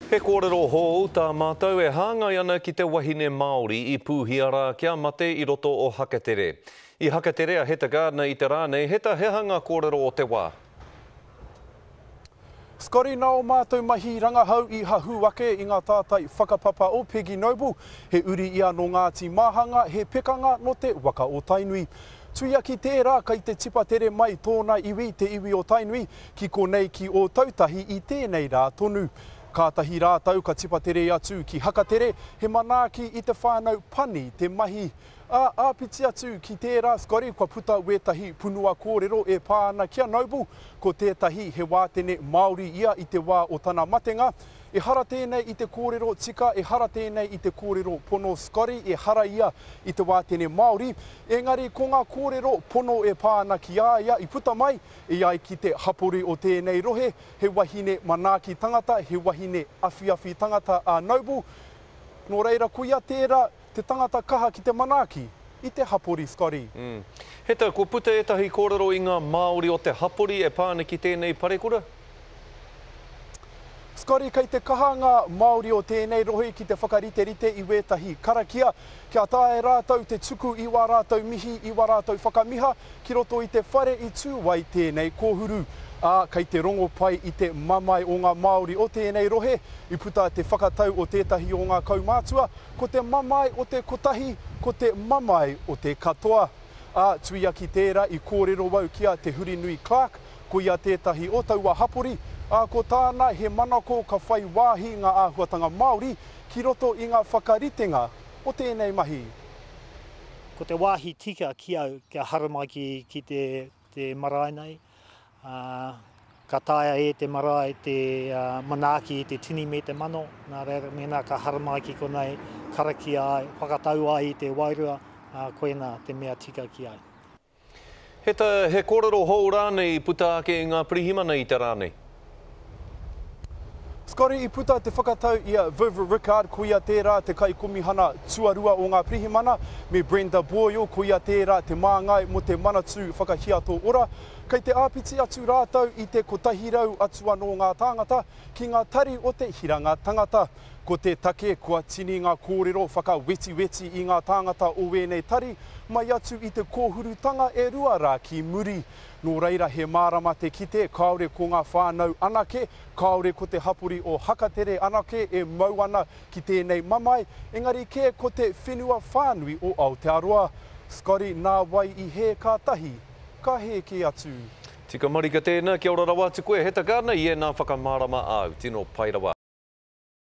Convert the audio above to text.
He kōrero hou tā mātou e hāngai ana ki te wahine Māori i pūhia rā kia mate i roto o Hakatere. I Hakatere a Heta Gardiner i te rā nei, Heta, he aha ngā kōrero o te wā? Scotty, nā ō mātou mahi rangahau i hahū ake i ngā tātai whakapapa o Peggy Noble, he uri ia nō Ngāti Māhanga, he pekanga nō te waka o Tainui. Tuia ki tērā, kei te tipatere mai tōna iwi, te iwi o Tainui, ki konei ki Ōtautahi i tēnei rā tonu. Kātahi rātou ka tipatere atu ki Hakatere, he manaaki i te whānau pani te mahi. Ā, āpiti atu ki tērā, Scotty, kua puta wētahi punua kōrero e pā ana ki a Noble, ko tētahi he wātene Māori ia i te wā o tana matenga, Ehara tēnei i te kōrero tika, ehara tēnei i te kōrero pono Scotty, ehara ia i te wātene Māori, engari ko ngā kōrero pono e pā ana ki a ia i puta mai, e ai ki te hapori o tēnei rohe, he wahine manaaki tangata, he wahine awhiawhi tangata a Noble, nō reira koia tērā te tangata kaha ki te manaaki i te hapori Scotty. Heta, kua puta ētahi kōrero i ngā Māori o te hapori e pā ana ki tēnei parekura? Scotty, kei te kaha ngā Māori o tēnei rohe ki te whakariterite i wētahi karakia kia taea e rātou te tuku i wā rātou mihi, i wā rātou whakamiha ki roto i te whare i tū ai tēnei kōhuru. Ā, kei te rongo pai i te mamae o ngā Māori o tēnei rohe, i puta te whakatau o tētahi o ngā kaumātua, ko te mamae o te kotahi, ko te mamae o te katoa. Ā, tuia ki tērā i kōrero au ki a Te Hurinui Clarke, ko ia tētahi o taua hapori, ā, ko tāna he manako ka whai wāhi ngā āhuatanga Māori ki roto i ngā whakaritenga o tēnei mahi. Ko te wāhi tika ki au kia haramai ki te marae nei, Ā, ka taea e te marae te manaaki i te tini me te mano, nā reira, mēnā ka haramai ki konei, karakia ai, whakatau ai i te wairua, ā, koinā te mea tika ki ai. He ta, he kōrero hou rānei i puta ake i ngā pirihimana i te rā nei? Scotty, i puta te whakatau i a Viv Rickard, ko ia tērā te kaikomihana tuarua o ngā pirihimana, me Brenda Boyle, ko ia tērā te māngai mō te Manatū Whakahiato Ora. Kei te āpiti atu rātou i te 100 atu anō ngā tāngata ki ngā tari o te hiranga tangata. Ko te take kua tini ngā kōrero whakawetiweti i ngā tāngata o ēnei tari mai atu i te kōhurutanga e rua rā ki muri. Nō reira he mārama te kite kāore ko ngā whānau anake, kāore ko te hapori o Hakatere anake e mau ana ki tēnei mamae, engari kē ko te whenua whānui o Aotearoa. Scotty, nā wai i hē kātahi ka hē kē atu. Tika marika tēnā, kia ora rawa atu koe Heta Gardiner i ēnā whakamārama āu. Tino pai rawa.